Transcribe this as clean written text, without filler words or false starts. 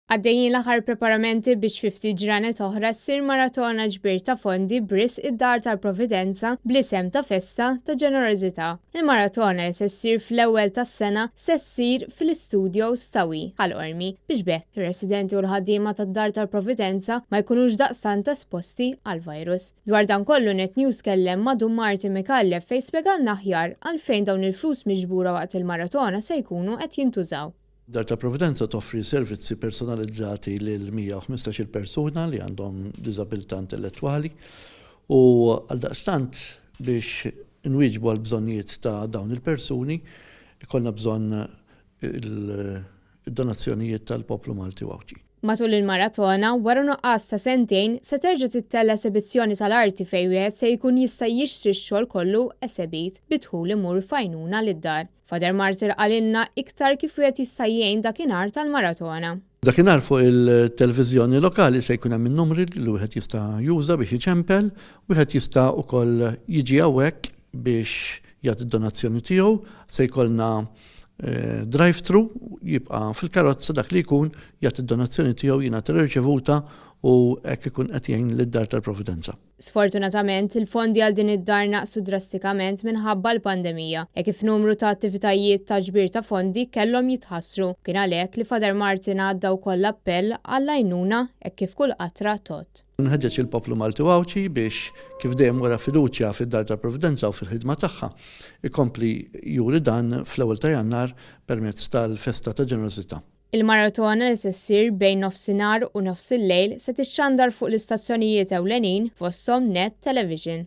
Għaddejjin l-aħħar preparamenti biex fi ftit ġranet oħra ssir maratona ġbir ta' fondi b'risq id-Dar tal-Providenza bl-isem ta' Festa ta' Ġenerożità. Il-maratona li se ssir fl-ewwel tas-sena se ssir fil-istudios ta' We, Ħal Qormi, biex b'hekk ir-residenti u l-ħaddiema tad-Dar tal-Providenza ma jkunux daqstant esposti għall-virus. Dwar dan kollu Net News tkellem ma' Dun Martin Micallef fejn spjegalna aħjar għalfejn dawn il-flus miġbura waqt il-maratona se jkunu qed jintużaw. Dar ta' Providenza toffri servizzi personalizzati lil 115-il persuna li għandhom diżabilità intellettwali u għaldaqstant biex inwieġbu għall-bżonnijiet ta' dawn il-persuni ikollna bżonn id-donazzjonijiet tal-poplu Malti u Għawdxi. Matul il-maratona, wara nuqqas ta' sentejn, se terġa' tittella' esebizzjoni tal-arti fejn wieħed se jkun jista' jixtri x-xogħol kollu esebit, bi dħul imur f'għajnuna lid-dar. Father Martyr qalilna iktar kif wieħed jista' jgħin dakinhar tal-maratona. Dakinhar fuq il-televiżjoni lokali se jkun hemm in-numri li wieħed jista' juża biex iċempel, wieħed jista' ukoll jiġi hawnhekk biex jagħti d-donazzjoni tiegħu, se jkollna drive-thru, jibqa' fil-karozza dak li jkun jagħti d-donazzjoni tiegħu jingħata l-irċevuta u hekk ikun qed jgħin lid-Dar tal-Providenza. Sfortunatament, il-fondi għal din id-dar naqsu drastikament minħabba l-pandemija, hekk kif numru ta' attivitajiet ta' ġbir ta' fondi kellhom jitħassru. Kien għalhekk li Father Martin għadda wkoll appell għall-għajnuna hekk kif kull qatra tgħodd. Nħeġġeġ il-poplu Malti u Għawdxi biex, kif dejjem wera fiduċja fid-Dar tal-Providenza u fil-ħidma tagħha, ikompli juri dan fl-ewwel ta' Jannar permezz tal-Festa ta' Ġenerożità. Il-maratona li se ssir bejn nofsinhar u nofsillejl se tixxandar fuq l-istazzjonijiet ewlenin fosthom Net Television.